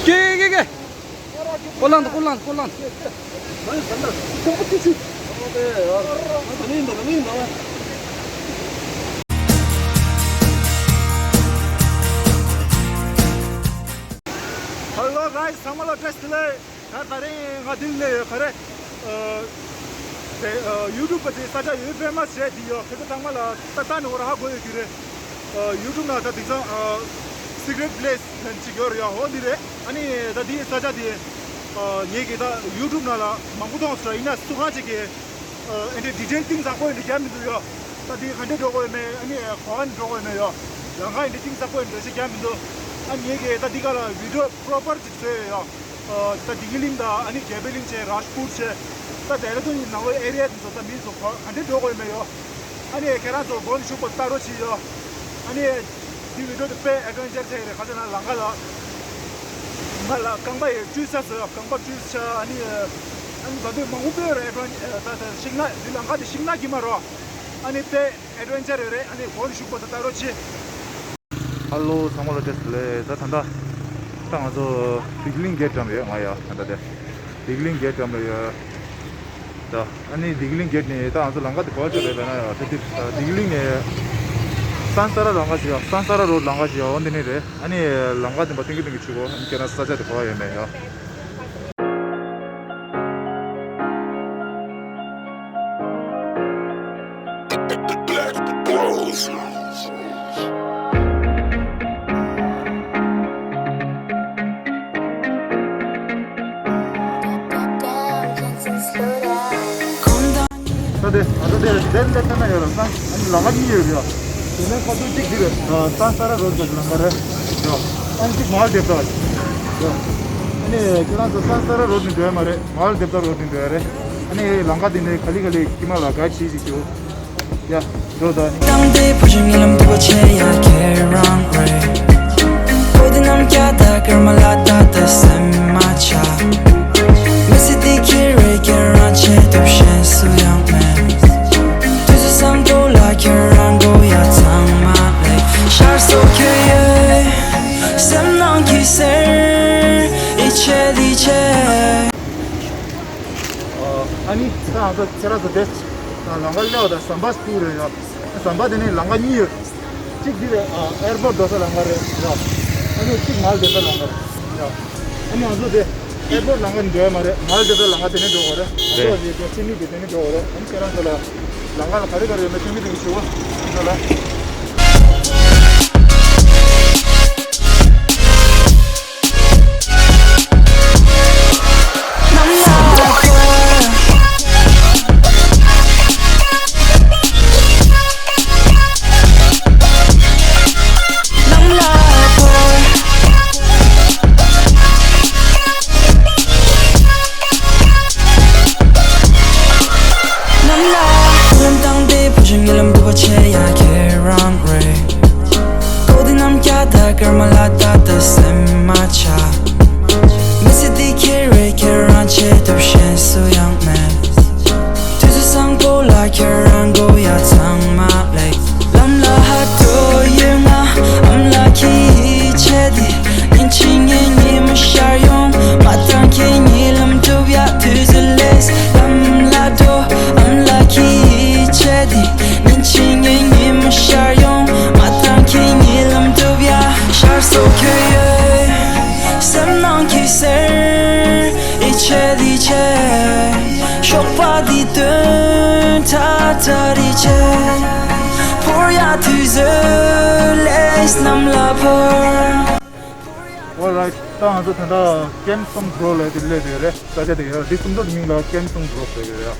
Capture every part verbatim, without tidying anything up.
ཀེ་ཀེ་ཀེ། ཀོ་ལང་དང་ཀོ་ལང་ཀོ་ལང་། Hello guys, ཚང་མ་ལ་བཀྲ་ཤིས་བདེ་ལེགས། ད་ད་རེས་ང་འདིར་སླེབས་ཡོད། ག་རེ། ཨ། དེ་ཨ་ཡུ་ཊུབ་པ་དེ་ས་ཆ་ཡོད་པས་མ་བྱས་འདི་ཡོད། ཁྱེད་ཚོ་ཚང་མ་ལ་ད་ལྟ་ནས་འོ་ར་ཧ་གོ་ཡོད་ཀྱི་རེད། ཨ་ཡུ་ཊུབ་ནང་ད་དེང་སང་ཨ་secret place ལྷན་ཅིག་ཡོད་རེད་ཡ། འོ་འདི་རེད། ཨ་ནི་ད་འདི་ས་ཆ་དེ་ཨ་ངེད་ཀྱིས་ད་ཡུ་ཊུབ་ནང་ལ་མང་པོ་མཐོང་སོང་། ཡིན་ན་སུ་གང་ཅིག་གིས་ཨ་འདི་ཌི་ཊེལ་གཏིང་ཟབ་པོ་འདི་རྒྱབ་མི་འདུག་ཡ། ད་འདི་ག་འདྲས་འགྲོ་དགོས་ཡོད་མེད། ཨ་ནི་ག་བ་ནས་འགྲོ་དགོས་ཡོད་མེད་ཡ། ལམ་ཁ་འདི་གཏིང་ཟབ་པོ་འདི་འདྲ་ཞིག་རྒྱབ་མི་འདུག་ཨ་ངེད་ཀྱིས་ད་འདི་ག་ལ་བི་ཌི་ཡོ་པོ་རོ་པར་ཅིག་བཟོས་ཡོད་ཡ། ཨ་ད་དིང་གི་གླིང་དང་ཨ་ནི་རྒྱལ་པོའི་གླིང་བྱས། རཱཇ་པུར་བྱས། ད་ཌེ་ར་ཌུན་གྱི་ནང་ལོགས་ཨེ་རི་ཡ་དེ་ཚོ་ད་མི་ཚོ་ག་འདྲས་འགྲོ་དགོས་ཡོད་མེད་ཡ། ཨ་ནི་ཁྱེད་རང་ཚོ་མགོ་ནས་མཇུག་བར་ལྟ་རོགས་བྱེད་ཡ། ཨ་ནི་འདི་བི་ཌི་ཡོ་དེ་དཔེ་ཨེ་ཌི་ཝེན་ཅར་ཆགས་ཀྱི་རེད། ག་ཅི་ན་ལམ་ཁ་ལ་ང་ལ་རྐང་པ་ཡི་བཀྲུས་ཚར་སོང་ཡ། རྐང་པ་བཀྲུས་ཚར། ཨ་ནི་ཨ་ནི་ད་དུང་མང་པོ་དཔེ་རེད། ཨེ་ཌི་ཝེན་ད་ད་ཤིང་ནགས་འདི་ལམ་ཁ་དེ་ཤིང་ནགས་ཀྱི་མ་རོ། ཨ་ནི་དཔེ་ཨེ་ཌི་ཝེན་ཅར་རེད། ཨ་ནི་མགོ་ནས་མཇུག་བར་དུ་ལྟ་རོགས་བྱེད། ཧ་ལོ། ཚང་མ་ལ་བཀྲ་ཤིས་བདེ་ལེགས། ད་ད་ལྟ་ད་ང་ཚོ་བི་གི་གླིང་གེ་ཊི་འགྲམ་ཡོད། ང་ཡ་ད་ལྟ་དེ་བི་གི་གླིང་གེ་ཊི་འགྲམ་ལ་ཡོད། ད་ཨ་ནི་བི་གི་གླིང་གེ་ཊི་ནས་ད་ང་ཚོ་ལམ་ཁ་དེ་ག་པར་ཕྱིན་པ་རེད་ལབ་ན་ཡ། ད་དེ་བི་གི་གླིང་ནས་སན་ས་ར་ལམ་ཁ་ཞིག་ཡ། སན་ས་ར་རོཌ་ལམ་ཁ་ཞིག་ཡ། འོ་འདི་ནས་རེད། ཨ་ནི་ལམ་ཁ་དེ་མར་ཐོན་གྱི་ཐོན་གྱི་བྱེད་དགོས། ཨ་ནི་ཁྱེད་རང་ས་ཆ་དེ་ག་པར་ཡོད་མེད་ཡ། ད་དེ་ད་དེ་དེ་ལ་ཐ་ན་ཡོད་ར། ས་ཨ་ནི་ལམ་ཁ་གཉིས་ཡོད་རེད་ཡ། དེ་ནས་ཁ་ཐུག་གཅིག་འདི་རེད། ས་ས་ར་རོཌ་ཀྱི་ལམ་ཁ་རེད་ཡ། ཨ་ནི་གཅིག་མར་སྡེབ་ས་ཡ། ཨ་ནི་ཁྱེད་རང་ཚོ་ས་ས་ར་རོཌ་ནས་འགྲོ་ཡ་མ་རེད། མར་སྡེབ་ས་རོཌ་ནས་འགྲོ་ཡ་རེད། ཨ་ནི་ལམ་ཁ་དེ་ནས་ག་ལེ་ག་ལེ་ཁྱི་མ་ལ་ག་ཆི་ཞིག་བྱོས་ཡ། འགྲོ་ད། དང་དེ་བུ་ཆུང་ཉིད་ལམ་དུ་བ་ཆེ་ཡ་ཁྱེད་རང་རེད། ཁོ་དེ་ནམ་རྒྱ་ད་ཀར་མ་ལ་ད་ད་སེམས་མ་ཆ། མི་སྲིད་དེ་ཁྱེད་རེད། ཁྱེད་རང་ཆེད་དུ་གཞན་སུ་ཡང་མེད། དུས་སུ་བསམ་དོ་ལ་ཁྱེད་རང་མགོ་ཡ་ཚང་མ་ལས་ཤར་སོ་ཁྱོད་ཡོད། སེམས་ནང་གི་སེར་ཨི་ཆེ་ལི་ཆེ། ཨ་ནི་ད་ང་ཚོ་ཁྱེད་རང་ཚོ་དེ་ལམ་ཁ་སླེབས་པ་དང་ཟམ་པ་བཙུགས་རེད་ཡ། ཟམ་པ་དེ་ནས་ལམ་ཁ་གཉིས་ཡོད། གཅིག་འདི་རེད། ཨ་ཨེར་པོར་ཊི་འགྲོ་ས་ལམ་ཁ་རེད་ཡ། ཨ་ནི་གཅིག་མར་སྡེབ་ས་ལམ་ཁ་རེད་ཡ། ཨ་ནི་ང་ཚོ་དེ་ཨེར་པོར་ཊི་ལམ་ཁ་ནས་འགྲོ་ཡ་མ་རེད། མར་སྡེབ་ས་ལམ་ཁ་དེ་ནས་འགྲོ་དགོས་རེད། ང་ཚོ་རེད། དེ་ཕྱི་མིག་དེ་དེ་ནས་འགྲོ་དགོས་རེད། ཨ་ནི་ཁྱེད་རང་ཚོ་ལ་ལམ་ཁ་ལ་ག་རེ་ག་རེ་ཡོད་མེད་ཐོན་གྱི་ཐོན་གྱི་བྱེད་དགོས། ཁྱེད་ཚོ་ལ། ནམ་ལ་ཁོ་རང་དང་དེ་བུ་ཆུང་ཉིད་ལམ་དུ་བ་ཆེ་ཡ་ཁྱེད་རང་རེད། ཁོ་དེ་ནམ་རྒྱ་ད་ཀར་མ་ལ་ད་ད་སེམས་མ་ཆ། མི་སྲིད་དེ་ཁྱེད་རེད། ཁྱེད་རང་ཆེད་དུ་གཞན་སུ་ཡང་མེད། དུས་སུ་སང་པོ་ལ་ཁྱེད་རང་མགོ་ཡ་ཚང་མ་ལས། ལམ་ལ་ཧ་ཏོ་ཡོད་ང་ཨམ་ལ་ཁྱི་ཆེ་དེ། ཉིན་གཅིག་ངའི་ཉི་མ་ཤར་ཡོང་། མ་ཐང་ཁྱེད་ཉིད་ལམ་དུ་ཡ་དུས་སུ་ལས། ལམ་ལ་འགྲོ་ཨམ་ལ་ཁྱི་ཆེ་དེ། ཉིན་གཅིག་ངའི་ཉི་མ་ཤར་ཡོང་། མ་ཐང་ཁྱེད་ཉིད་ལམ་དུ་ཡ་ཤར་སོ་ཁྱོད་ཡོད། སེམས་ནང་གི་སེར་ཨི་ཆེ་ལི་ཆེ། ཤོག་པ་འདི་དོན་ཐ་ཐ་རི་ཆེ། བོར་ཡ་དུས་སུ་ལས་གནམ་ལ་བོར། Alright, ད་ང་ཚོ་ད་ལྟ་ཀེམ་སུང་གྲོ་ལབ་དེ་སླེབས་ཡོད་རེད། ས་ཆ་དེ་ཡོད། འདི་སུང་གྲོ་དེ་མིང་ལ་ཀེམ་སུང་གྲོ་ཟེར་གི་རེད།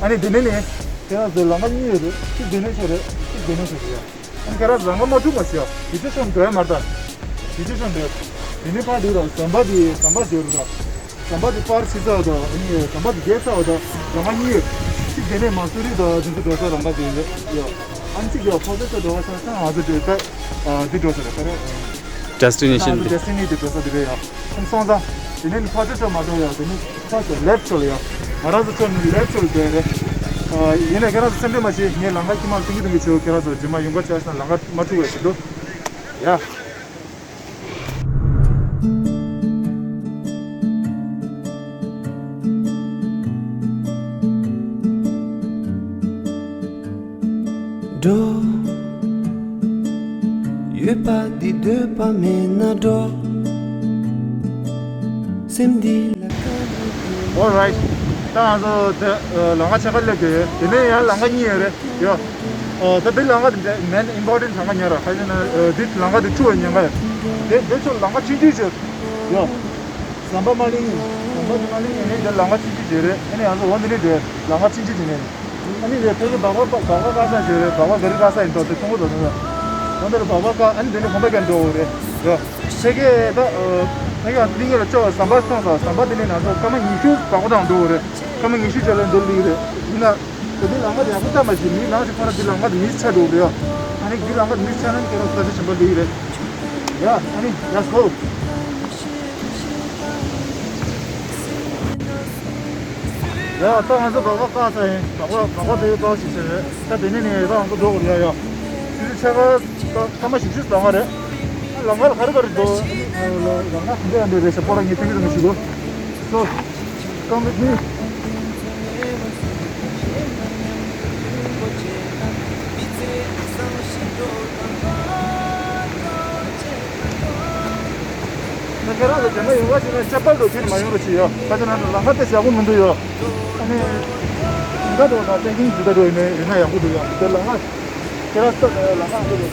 ཨ་ནི་དེ་ནས་ནི་དེ་ང་ཚོ་ལམ་ཁ་གཉིས་ཡོད་རེད། གཅིག་དེ་ནས་ཆོད་རེད། གཅིག་དེ་ནས་ཆོད་རེད། ཨ་ནི་ཁྱེད་རང་ལམ་ཁ་མ་འཁྲུག་མ་ཤི་ཡ། དེ་ཚོ་ཤོང་འགྲོ་ཡ་མ་རེད་ད། དེ་ཚོ་ཤོང་འགྲོ་ཡ། དེ་ནས་ཕར་འགྲོ་ར་ཟམ་པ་དེ་ཟམ་པ་བརྗེ་རུ་ར། ཟམ་པ་དེ་པར་ཕྱི་ཚར་བ་དང་ཨ་ནི་ཟམ་པ་དེ་བརྒལ་ཚར་བ་དང་ལམ་ཁ་གཉིས་ཡོད། གཅིག་དེ་ནས་མ་སུ་རི་དང་དེ་ཚོ་འགྲོ་ས་ལམ་ཁ་དེ་ཡོད་ཡ། ཨ་ནི་གཅིག་ཡ་ཕོ་ཚོད་ཚོ་འགྲོ་བ་ཚར་ཚར་ང་ཚོ་འགྲོ་ས་ཨ་འདི་འགྲོ་ས་རེད་ད་རེད། ཌེ་སི་ཊི་ནེ་ཤན་ང་ཚོ་དེ། ཌེ་སི་ཊི་ནེ་ཊི་འགྲོ་ས་དེ་རེད་ཡ། ཁོང་སོང་ཙང་དེ་ནས་ནི་ཕར་ཚུར་ཚོ་མ་འགྲོ་ཡ། དེ་ནས་ཕར་ཚུར་ལེབ་ཊི་ཚོ་ལ་ཡ། ང་རང་ཚོ་ཚོ་ནི་ལེབ་ཊི་ཚོ་ལ་འགྲོ་ཡ་རེད། ཨ་ཡིན་ནའི་ཁྱེད་རང་ཚོ་སེམས་ཁྲལ་མ་བྱེད། ངས་ལམ་ཁ་དཀྱིལ་མ་ལ་སྟོན་གྱི་སྟོན་གྱི་བྱེད། ཁྱེད་རང་ཚོ་རྗེས་མ་ཡོང་ག་བྱས་ན་ལམ་ཁ་མ་འཁྲུག་པ་ཞིག་འགྲོ་ཡ། མེད་ན་འགྲོ། སེམས་འདི་ལ་དཀའ་མོ་འདུག Alright. ད་ང་ཚོ་དེ་ལམ་ཁ་ཆེ་ཁ་སླེབས་ཀྱི་ཡོད། དེ་ནས་ཡང་ལམ་ཁ་གཉིས་ཡོད་རེད་ཡ། ཨོ་ད་འདི་ལམ་ཁ་དེ་main important ལམ་ཁ་ཉར་ར། ཁ་ཅིག་ན་འདི་ལམ་ཁ་དེ་འཁྲུག་པའི་ཉེན་ཁ་ཡོད། དེ་དེ་ཚོ་ལམ་ཁ་ཆུང་ཆུང་ཡོད་ཡ། ཟམ་པ་མ་ལེན། ཟམ་པ་དེ་མ་ལེན་ནས་འདི་ལམ་ཁ་ཆུང་ཆུང་ཡོད་རེད། ཨ་ནི་ང་ཚོ་འོ་འདི་ནས་འགྲོ་ཡ། ལམ་ཁ་ཆུང་ཆུང་དེ་ནས། ཨ་ནི་རེད། ཕ་གི་སྦག་སྦག་སྦག་སྦག་བཀག་ས་ཞིག་རེད། སྦག་སྦག་ག་རེ་བཀག་ས་ཡིན་འགྲོ་དེ་མཐོང་གི་འདུག་ན། ད་འདིར་སྦག་སྦག་བཀག་ཨ་ནི་འདི་ནས་གོམ་པ་རྒྱག་འགྲོ་དགོས་རེད་ཡ། ཕ་གི་ད་ཕ་གི་གླིང་ལ་ཅོག་ཟམ་པ་སོང་ཙང་ཟམ་པ་དེ་ནས་ང་ཚོ་སྐར་མ་ཉི་ཤུ་སྦག་སྦག་བཏང་འགྲོ་དགོས་རེད། སྐར་མ་ཉི་ཤུ་རྗེས་ལ་འདིར་སླེབས་རེད། ཡིན་ན་ད་འདི་ལམ་ཁ་དེ་ཡག་པོ་ལྟ་མ་ཤེས། མི་ནང་ཞིག་ཁོ་ར་འདི་ལམ་ཁ་དེ་མི་ཆ་འགྲོ་དགོས་རེད་ཡ། ཨ་ནི་འདི་ལམ་ཁ་དེ་མི་ཆ་ན་ཁྱེད་རང་ས་ཆ་གཞན་པ་སླེབས་རེད་ཡ། ཨ་ནི་let's go. ཡ་ད་ང་ཚོ་སྦག་སྦག་བཀག་ས་ཡིན། སྦག་སྦག་སྦག་སྦག་དེ་བཀག་ཞིག་བྱས་རེད། ད་དེ་ནས་ནས་ད་ང་ཚོ་འགྲོ་དགོས་རེད་ཡ། ཡ་ཆུ་ཚོད་ཕྱེད་ཀ་ད་སྐར་མ་བཞི་བཅུ་ལམ་ཁ་རེད། ལམ་ཁ་ལ་ག་རེ་ག་རེ་འགྲོ། ལམ་ཁ་འདི་འདྲ་འདི་འདྲ་རེད་ཤག་པོ་ར་ངས་ཐེངས་གཅིག་ལ་ཞུ་དགོས། So come with me. ད་ཁྱེད་རང་ཚོ་རྗེས་མ་ཡོང་བ་ཞིག་ན་ཤ་པར་དུ་ཁྱེར་མ་ཡོང་རོགས་བྱེད་ཡོ། ཁ་ཅིག་ན་ལམ་ཁ་དེ་ཡག་པོ་མི་འདུག་ཡོ། ཨ་ནི་ཇི་ལྟར་འགྲོ་ན་བརྟན་ཤིང་ཇི་ལྟར་འགྲོ་ཡིན་ནའི་རིག་ན་ཡག་པོ་འདུག་ཡོ། དེ་ལམ་ཁ་ཁྱེད་རང་ཚོ་ལམ་ཁ་ཡག་པོ་འདུག་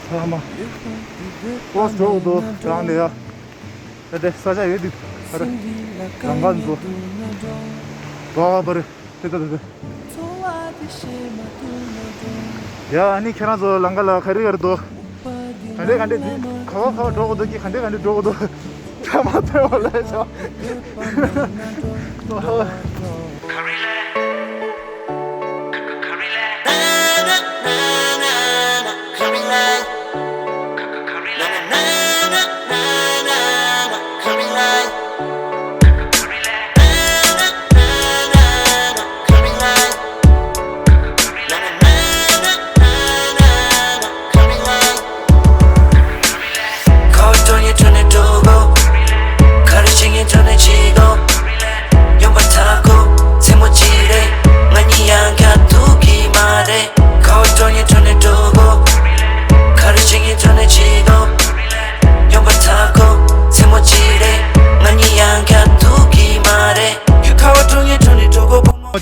ཚང་མ་ལོས་འགྲོ་འདུག་རང་ལས་ཡ། ད་དེ་ས་ཆ་ཡོད་འདུག་ཨ་རེ། ལམ་ཁ་འདུག་བ་བ་བ་རེད། དེ་ད་དེ་དེ། ཡ་ཨ་ནི་ཁྱེད་རང་ཚོ་ལམ་ཁ་ལ་ག་རེ་ཡོད་འདུག་ག་འདྲས་ག་འདྲས་འདི་ག་བ་ག་བ་འགྲོ་དགོས་འདུག་གི་ག་འདྲས་ག་འདྲས་འགྲོ་དགོས་འདུག་ད་མ་ཐོས་པ་ལས་བྱ།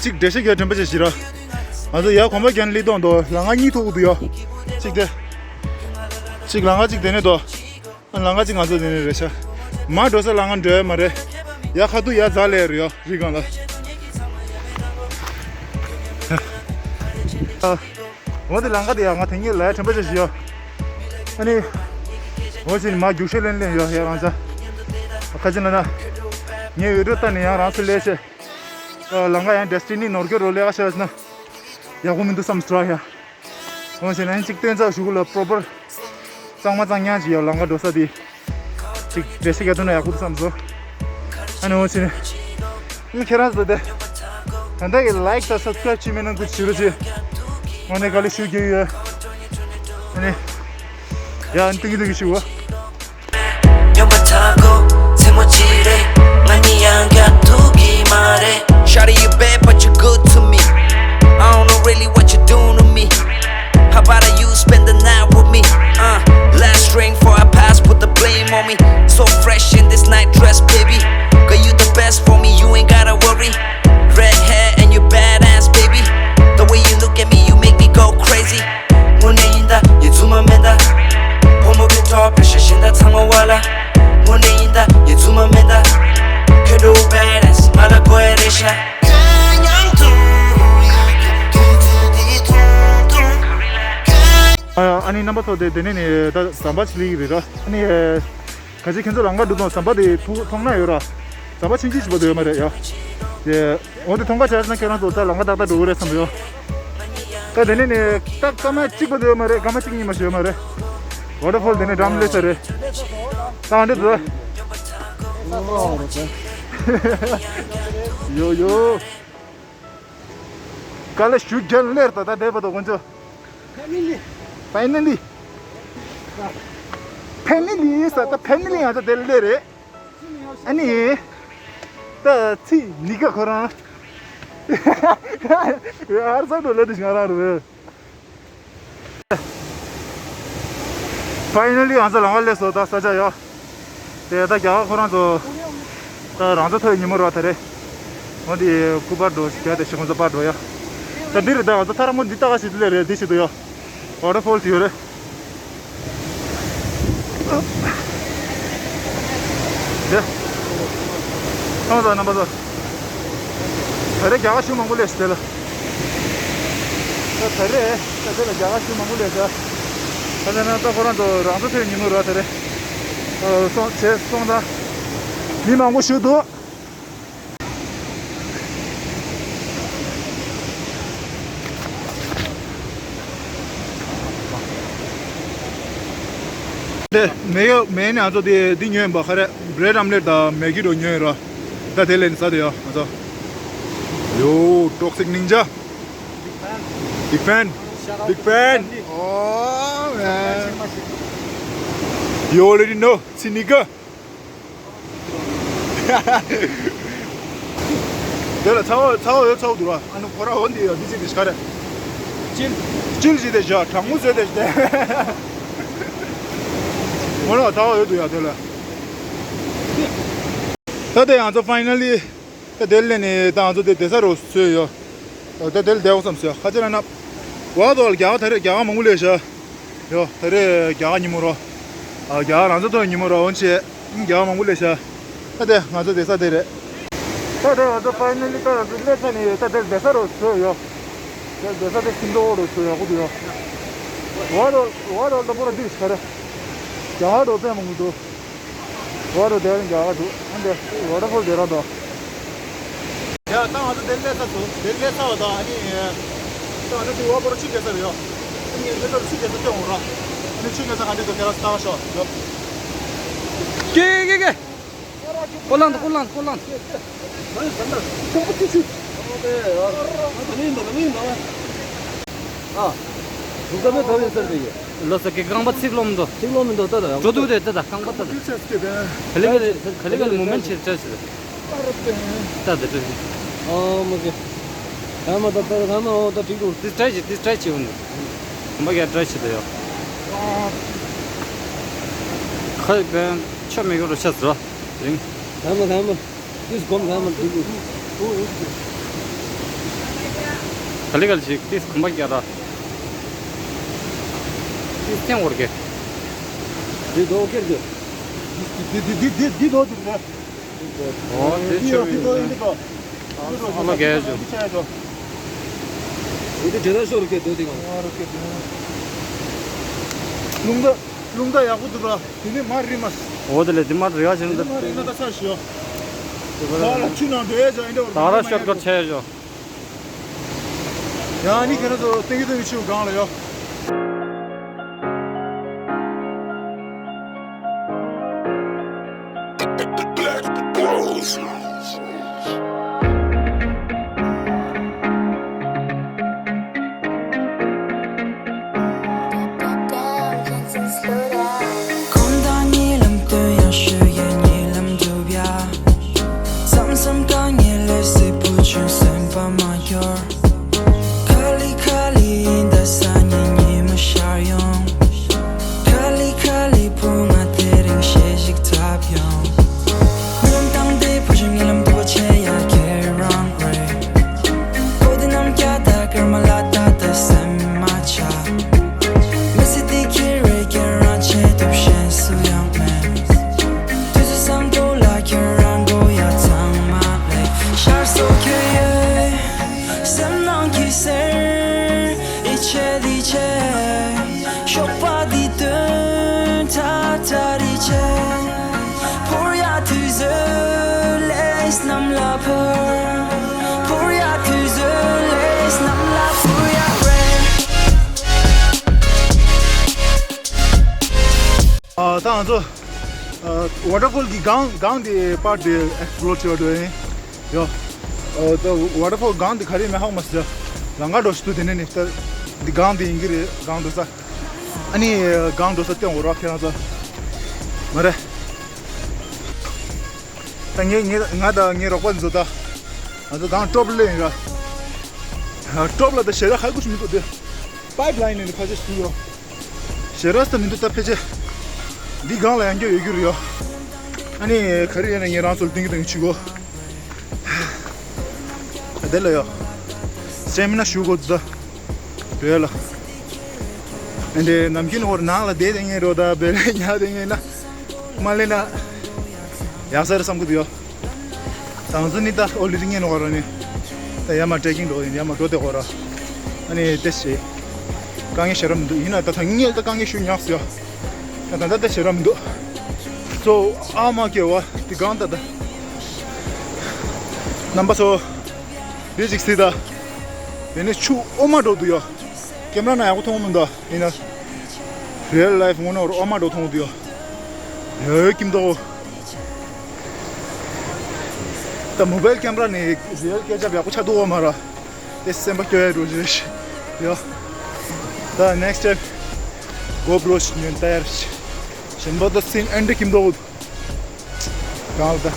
གཅིག་འགྲེལ་བཤད་རྒྱག་དྲན་པ་ཅིག་བྱེད་ར། ང་ཚོ་ཡར་གོམ་པ་རྒྱག་ནས་སླེབས་བཏང་འདུག་ལམ་ཁ་གཉིས་ཐུག་འདུག་ཡ། གཅིག་དེ། གཅིག་ལམ་ཁ་གཅིག་དེ་ནས་འདུག་ལམ་ཁ་གཅིག་ང་ཚོ་དེ་ནས་རེད་ཤག་མར་འགྲོ་ས་ལམ་ཁ་འགྲོ་ཡ་མ་རེད། ཡ་ཁ་ཐུག་ཡ་རྫ་ལས་རེད་ཡ་རི་སྒང་ལ། ཨ། འོ་དེ་ལམ་ཁ་དེ་ཡ་ང་དེ་ཉིད་ལ་ཡ་དྲན་པ་ཅིག་བྱེད་ཡ། ཨ་ནི། འོ་ཅིག་མར་རྒྱུག་ཤར་ལེན་ལེན་ཡ་ཡ་རང་ཚ། ཁ་ཅིག་ན་ན། ངའི་བི་ཌིའོ་ལྟ་ནས་ཡང་རང་ཚོ་ལས་བྱེད། ལམ་ཁ་ཡང་ཌེ་སི་ཊི་ནི་ནོར་གྱི་རོ་ལས་ཀ་བྱས་ན། ཡག་པོ་མི་འདུག་བསམ་སོང་ཡ། འོ་བྱས་ན་གཅིག་སྟོན་ཚར་གཞུག་ལ་པོ་རོ་པར་གཙང་མ་གཙང་ཉག་ཅིག་ཡོད་ལམ་ཁ་འགྲོ་ས་དེ། གཅིག་འགྲེལ་བཤད་རྒྱག་ཐུབ་ན་ཡག་པོ་འདུག་བསམ་སོང་། ཨ་ནི་འོ་བྱས་ནས། ཨ་ནི་ཁྱེད་རང་ཚོ་དེ། ད་ལྟ་གི་ལའིཀ་དང་སབ་སི་ཀ་རའིབ་བྱས་མེད་ན་ཁུ་ཞུ་རོགས་བྱེད། དངོས་གནས་དཀའ་ལས་ཞེ་པོ་བརྒྱབ་ཡོད། ཨ་ནི། ཡ་ཨ་ནི་ཏིང་གི་ཏིང་གི་ཞུ་བ། སྨྱོན་པ་དག་གོ་མཚན་མོ་གཅིག་རེད། ང་གཉིས་ཡང་བརྒྱབ་ཐུབ་ཀྱི་མ་རེད། Shawty, you bad, but you good to me. I don't know really what you doing to me. How about you spend the night with me? Uh, last drink before I pass, put the blame on me. So fresh in this night dress, baby. Girl, you the best for me, you ain't gotta worry. Red hair and you badass, baby. The way you look at me, you make me go crazy. དངོས་གནས་ཡིན་ད་ཡིད་ཚུམ་མ་མེད་ད། ཕོ་མོ་གི་ཐོག་པེ་ཤ་ཤིན་ད་ཚང་མ་བ་ལ། དངོས་གནས་ཡིན་ད་ཡིད་ཚུམ་མ་མེད་ད། ཁྱོད་འདྲ་བོ་བེ་རེས་ང་ལ་དགོས་ཡ་རེད་ཤག་ཨ་ཨ་ནི་རྣམ་པ་ཚོ་དེ་དེ་ནས་ནི་ད་ཟམ་པ་ཆི་ལི་རེད་ར། ཨ་ནི་ག་ཅི་ཁྱེད་ཚོ་ལམ་ཁ་འགྲོ་དང་ཟམ་པ་དེ་ཐུག་མཐོང་ན་ཡོད་ར། ཟམ་པ་ཆུང་ཆུང་ཞིག་པ་དེ་ཡོད་མ་རེད་ཡ། འོ་དེ་མཐོང་ག་བྱས་ན་ཁྱེད་རང་ཚོ་ད་ལམ་ཁ་ཏག་ཏག་འགྲོ་གི་རེད་བསམ་ཡོད། ད་དེ་ནས་ནི་ད་སྐར་མ་གཅིག་པ་དེ་ཡོད་མ་རེད། སྐར་མ་གཅིག་གཉིས་མ་ཞིག་ཡོད་མ་རེད། ཝ་ཊར་ཕོལ་དེ་ནས་འགྲམ་སླེབས་ས་རེད། ད་འདི་ཚོ། ཡོ་ཡོ། དཀའ་ལས་ཞེ་པོ་བརྒྱབ་སླེབས་ད་ད་བསྡད་པ་དང་དཀོན་མཆོག་ཕེ་མི་ལི། ཕེ་མི་ལི། ཕེ་མི་ལི་ས་ད་ཕེ་མི་ལི་ང་ཚོ་དེ་སླེབས་རེད། ཨ་ནི། ད་ཚིག་ནི་ཀ་ཁོ་རང་། ཨར་སང་འགྲོ་ལེ་དེ་ང་རང་རེད། ཕ་ཡི་ནལ་ལི་ང་ཚོ་ལམ་ཁ་སླེབས་སོང་། ད་ས་ཆ་ཡོད། དེ་ད་རྒྱ་གར་ཁོ་རང་ཚོ་ད་རང་ཚོ་ཐོའི་ཉིན་མོ་རེད་ད་རེད། འོ་འདི་སྐུ་པར་འགྲོ་ཞིག་རྒྱ་དེ་ཞིག་ཁོང་ཚོ་པར་འགྲོ་ཡ། ད་འདི་རེད། ད་ང་ཚོ་ཐ་ར་མོ་འདི་ལྟ་ག་ཞིག་ལས་རེད། འདི་ཞིག་ཏུ་ཡོད། ཝ་ཊར་ཕོལ་དེ་ཡོད་རེད། དེ། ཁོང་ཚོ་རྣམ་པ་ཚོ། ད་རེས་རྒྱ་གར་ཤུགས་མང་པོ་སླེབས་ཤག་དེ་ལ། ད་ད་རེས་ད་དེ་ལ་རྒྱ་གར་ཤུགས་མང་པོ་སླེབས་ཤག་ད་དེ་ན་ད་ཁོ་རང་ཚོ་རང་ཚོ་ཐོན་ཉིན་མོ་རེད་ད་རེས། ཨ། སོང་བྱས་སོང་ཙང་། མི་མང་པོ་ཞིག་འདུག་དེ་མེ་ཡོ་མེ་ནི་ང་ཚོ་དེ་འདི་ཉོས་ཡིན་པ། ག་རེ་བྷི་རེཌ་ཨམ་ལེཊ་དང་མེ་གི་རོ་ཉོས་ཡིན་ར། ད་དེ་ལས་ནི་ཟ་དེ་ཡོ་ང་ཚོ། Yo, Toxic Ninja. Big fan. Big fan. Oh, man. You already know. It's a nigga. དེ་ལ་ཚ་བ་ཚ་བ་ཡོད་ཚ་བ་འདུག་ར། ཨ་ནི་ཁོ་ར་འོ་འདི་ཡོད་འདི་ཅི་འདི་ཤ་རེད། ཅིལ། ཅིལ་ཞིག་དེ་བཞག་གྲང་མོ་བཟོས་དེ་ཞིག་དེ། ཁོ་ར་ཚ་བ་ཡོད་འདུག་ཡ་དེ་ལ། ད་དེ་ང་ཚོ་ཕའི་ནལ་ལི་ད་དེ་ལས་ནི་ད་ང་ཚོ་དེ་བསྡད་ས་རུ་བཟོས་ཡོད། ད་དེ་ལ་བསྡད་འོ་བསམ་སོ་ཁ་ཆེ་ན་ན། བ་དོ་ལ་རྒྱ་ག་ད་རེས་རྒྱ་ག་མང་པོ་སླེབས་ཤག་ཡོ། ད་རེས་རྒྱ་ག་ཉིན་མོ་རོ། ཨ། རྒྱ་ག་རང་ཚོ་ཐོན་ཉིན་མོ་རོ་འོན་ཆེ། རྒྱ་ག་མང་པོ་སླེབས་ཤག་ད་དེ་ང་ཚོ་བསྡད་ས་དེ་རེད། ད་དེ་ང་ཚོ་ཕའི་ནལ་ལི་ད་ང་ཚོ་སླེབས་ས་ནི་ད་དེ་བསྡད་ས་རོ་བཟོས་ཡོ། དེ་བསྡད་ས་དེ་སིམ་འགྲོ་འོ་རོ་བཟོས་ཡག་པོ་འདུག་ཡོ། བ་རོ་བ་རོ་ད་པོ་ར་འདི་ཤ་རེད། རྒྱ་ག་རོ་དཔེ་མང་པོ་འདུག་བ་རོ་དེ་རིང་རྒྱ་ག་འདུག་ཨ་འདི་ཝ་ཊར་ཕོལ་དེ་ར་འདུག་ཡ་ད་ང་ཚོ་དེ་སླེབས་ཚར་སོང་། དེ་སླེབས་ཚར་བ་དང་ཨ་ནི། ད་ང་ཚོ་དེ་བ་པོ་ར་ཆུ་རྐྱལ་ས་རེད་ཡོ། ཨ་ནི་ང་ཚོ་ཆུ་རྐྱལ་ས་སྟོན་འོང་ར། ཨ་ནི་ཆུ་རྐྱལ་ས་ག་འདྲ་འདུག་དེ་ར་ལྟ་བ་ཤོག་ཡོ། ཀེ་ཀེ་ཀེ། ཀོ་ལང་དང་ཀོ་ལང་ཀོ་ལང་། ཨ། ལུག་ཀ་མེད་ད་ཡིན་ས་རེད་ཡོ། ལོ་ས་ཀེ་རྐང་པ་ཚིག་ལོམ་འདུག་ཚིག་ལོམ་འདུག་ད་ད་འགྲོ་འདུག་དེ་ད་ད་རྐང་པ་ད་ད། ད་ད་ད་ད་ད་མུ་མེན་ཊི་ཆེ་ཆེ། ད་ད་ད། ཨ་མ་ཀེ། ད་མ་ད་ད་ད་མ་འོ་ད་འགྲིག་འདུག་དེ་ཊ་རའི་བྱེད་དེ་ཊ་རའི་བྱེད་འོ་འདུག་གོམ་པ་རྒྱག་ཊ་རའི་བྱེད་དོ་ཡོ། ཁ་ཡི་བན་ཆོ་མེ་གོ་རོ་ཤ་ཟ་རིང་། ད་མ་ད་མ། དུས་གོམ་ད་མ་འགྲིག་འདུག་ག་ལེ་ག་ལེ་ཞིག་དེ་གོམ་པ་རྒྱག་ར། དེ་སྟེང་བོར་གེ། འདི་དོ་ཁེར་གེ། འདི་འདི་འདི་འདི་འདི་དོ་འདི་རེད། ཨོ་དེ་འདི་ཡོད་འདི་དོ་ཡིན་འདི་དོ། ཨ་མ་རྒྱལ་ཇོ། འདི་ཆ་ཡ་ཇོ། འདི་འདྲེ་ད་ཤོར་གེ་དོ་དེ་གང་། ཨ་རོ་ཀེ་དོ། རླུང་རྟ་རླུང་རྟ་ཡག་པོ་འདུག་ར། དེ་ནས་མར་རི་མ། འོ་དེ་ལས་དེ་མར་རི་ཡ་ཞིག་འདི་མར་རི་ན་ད་ས་ཞིག་ཡོད། ད་ལ་ཆུ་ནང་འགྲོ་ཡ་ཇོ་ཨིན་འདྲ་བོ། ད་ར་ཤོར་ཀ་ཊ་ཆ་ཡ་ཇོ། ཡང་ནི་ཁྱེད་རང་ཚོ་ཏིང་གི་ཏིང་གི་ཆུ་སྒང་ལ་ཡོད། ཁོང་དང་གཉིད་ལམ་སྟོན་ཡང་ཞུ་ཡ་གཉིད་ལམ་འགྲུབ་ཡ། མཚམས་མཚམས་དཀའ་ངལ་ལས་སྲིད་པོ་ཆུང་སེམས་པ་མ་སྐྱོར། ཁ་ལི་ཁ་ལི་ཡིན་ད་སང་ཉིན་ཉི་མ་ཤར་ཡོང་། ཁ་ལི་ཁ་ལི་བུ་ང་དེ་རིང་གཞས་ཤིག་བཏབ་ཡོང་། སྔོན་དང་དེ་བུ་ཞིག་ངའི་ལམ་དུ་བ་ཆེ་ཡ་ཁྱེད་རང་རེད། གོ་དེ་ནམ་རྒྱ་ད་ཀར་མ་ལ་ད་ད་སེམས་མ་ཆགས། མི་སྲིད་དེ་ཁྱེད་རེད་ཁྱེད་རང་ཆེད་དུ་གཞན་སུ་ཡང་མེད། དུས་སུ་བསམ་དོ་ལ་ཁྱེད་རང་གོ་ཡ་ཚང་མ་ལས་ཤར་སོ་ཁྱེད་ཡོད། སེམས་ནང་གི་སེར་ཡི་ཆེ་ལི་ཆེ། ཤོག་པ་འདི་དོན་ཐ་ཐ་རི་ཆེ། འཕུར་ཡ་དུས་ཚོད་ལས་གནམ་ལ་འཕུར། འཕུར་ཡ་དུས་ཚོད་ལས་གནམ་ལ་འཕུར་ཡ་རེད། ཨ་ད་ང་ཚོ་ཨ་ཝ་ཊར་ཕོལ་གྱི་སྒང་སྒང་དེ་པར་དེ་ཨེགས་པི་ལོར་བྱེད་པ་འགྲོ་ཡིན། ཡོ། ཨ་ད་ཝ་ཊར་ཕོལ་སྒང་དེ་ག་རེ་མེད་ཧ་གོ་མ་སོང་། ལམ་ཁ་འགྲོ་ཞིག་ཏུ་དེ་ནས་ནི་ད་འདི་སྒང་དེ་ཡིན་གྱི་རེད། སྒང་འགྲོ་ས་ཨ་ནི་སྒང་འགྲོ་ས་སྟོན་འོ་རོགས་ཁྱེད་རང་ཚོ་མ་རེད། ད་ངས་ངས་ང་དང་ངའི་རོགས་པ་འདི་ཚོ་ད་ང་ཚོ་སྒང་ཊོབ་ལ་ཡིན་ར། ཨ། ཊོབ་ལ་ད་ཞེ་དྲག་ཧའི་ཀ་ཞིག་མི་འདུག་དེ། པའིབ་ལའིན་ནས་ཕར་ཆེར་ཞུ་ཡོད། ཞེ་དྲག་ད་མི་འདུག་ད་ཕལ་ཆེར། འདི་སྒང་ལ་ཡང་སྐྱོ་ཡོད་རྒྱུ་རེད་ཡོད། ཨ་ནི་ག་རེ་ཡིན་ན་ངས་རང་ཚོར་སྟོན་གྱི་སྟོན་གྱི་བྱེད་དགོས། དེ་ལ་ཡོད། སེ་མི་ན་ཞུ་དགོས་འདུག་ད། རེད་ལ། ཨ་འདི་ནམ་རྒྱུན་འོར་ནང་ལ་བསྡད་དེ་ངས་རོ་ད་བེ་ལེ་ཉག་དེ་ངས་ན། མ་ལེ་ན། ཡག་ས་རེད་བསམ་གི་འདུག་ཡོད། ད་ང་ཚོ་ནི་ད་ཨོ་ལི་རི་ངས་ནོ་ག་རོ་ནི། ད་ཡར་མར་ཊེ་ཀིང་འགྲོ་ཡིན། ཡར་མར་འགྲོ་དེ་གོ་ར། ཨ་ནི་དེ་ཞེ། དཀའ་ངལ་ཞེ་དྲག་མི་འདུག་ཡིན་ན་ད་ད་ངས་ད་དཀའ་ངལ་ཞུ་ཉག་སོ་ཡོད། ད་ད་ད་ད་ཞེ་དྲག་མི་འདུག་སོ་ཨ་མ་ཀེ་བ་དེ་གང་ད་ད། རྣམ་པ་ཚོ། འདི་ཅིག་སྲིད་ད། དེ་ནས་ཆུ་འོ་མ་འགྲོ་འདུག་ཡོད། ཀེམ་ར་ན་ཡག་པོ་མཐོང་མི་འདུག་ཡིན་ན། རི་ཡལ་ལའིཕ་ངོ་ནོར་འོ་མ་འགྲོ་མཐོང་འདུག་ཡོད། ཡོད་ཀིམ་འདུག་ད་མོ་བེལ་ཀེམ་ར་ནས་རི་ཡལ་སྐད་ཆ་ཡག་པོ་ཆགས་འདུག་འོ་མ་ར། དེ་སེམས་པ་སྐྱོ་ཡ་འགྲོ་རེད། ཡོད། ད་ནེགསི་ཊེབ་གོ་པྲོ་ཞིག་ཉོན་ཏ་ཡར་ཞིག་ཞིམ་པོ་ད་སིན་ཨན་འདྲ་ཀིམ་འདུག་གང་ལ་ད།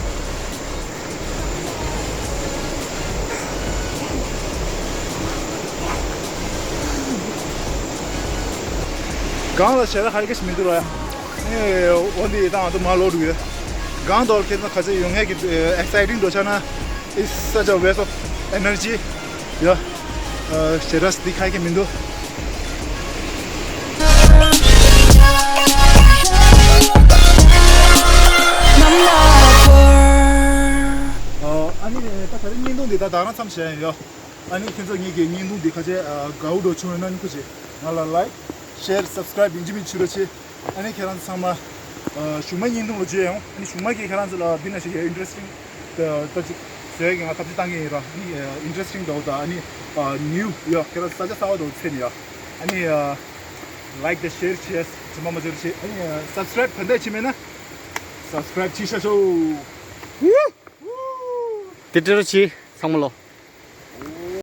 གང་ལ་ཞེ་དྲག་ཧའི་ཀ་ཞིག་མི་འདུག་ར། ཨེ་འོ་འདི་ད་ང་ཚོ་མ་ལོག་འགྲོ་གི་ཡོད། གང་དོར་ཁྱེད་ཚོ་ཁ་ཚེ་ཡོང་ངེས་ཀྱི་ཨེག་སའི་ཊིང་འགྲོ་ཆ་ན། It's such a waste of energy. ཡ། ཨ། ཞེ་དྲག་འདི་ཁ་ཡེ་མི་འདུག་ཨ་ནི་ད་ད་རེས་བརྙན་ཐུང་འདི་ད་ད་རང་མཚམས་བཞག་ཡིན་ཡ། ཨ་ནི་ཁྱེད་ཚོ་ངེད་ཀྱི་བརྙན་ཐུང་འདི་ཁ་ཆེ་དགའ་བོ་འགྲོ་བྱུང་ཡོད་ན་ནི་ཁུ་ཆེ་ང་ལ་ལའིཀ་ཤེར་སབ་སི་ཀ་རའིབ་ཡིན་གཅིག་མིན་གཅིག་བྱེད་རོགས་བྱེད། ཨ་ནི་ཁྱེད་རང་ཚོ་ཚང་མ་གཞུག་མ་བརྙན་ཐུང་ལ་མཇལ་ཡོང་། ཨ་ནི་གཞུག་མ་གི་ཁྱེད་རང་ཚོ་ལ་འདི་ན་ཞིག་ཡ་ཨིན་ཊི་རེ་སི་ཊིང་ད་ཅིག་བཟོས་ཀྱི་ང་ཐབས་ཤེས་བཏང་གི་ཡིན་ར། ཨ་ནི་ཨིན་ཊི་རེ་སི་ཊིང་འདྲ་བོ་དང་ཨ་ནི་ནིའུ་ཡ་ཁྱེད་རང་ཚོ་ས་ཆ་གསར་བ་འདྲ་བོ་འཚོལ་ནས་ཡ། ཨ་ནི་ལའིཀ་དང་ཤེར་བྱེད་ཅི་མ་མ་བྱེད་རོགས་བྱེད། ཨ་ནི་སབ་སི་ཀ་རའིབ་ད་ལྟ་བྱས་མེད་ན་སབ་སི་ཀ་རའིབ་བྱེད་ཤ་ཤོག་དེ་འདྲ་རོགས་བྱེད་ཚང་མ་ལོ།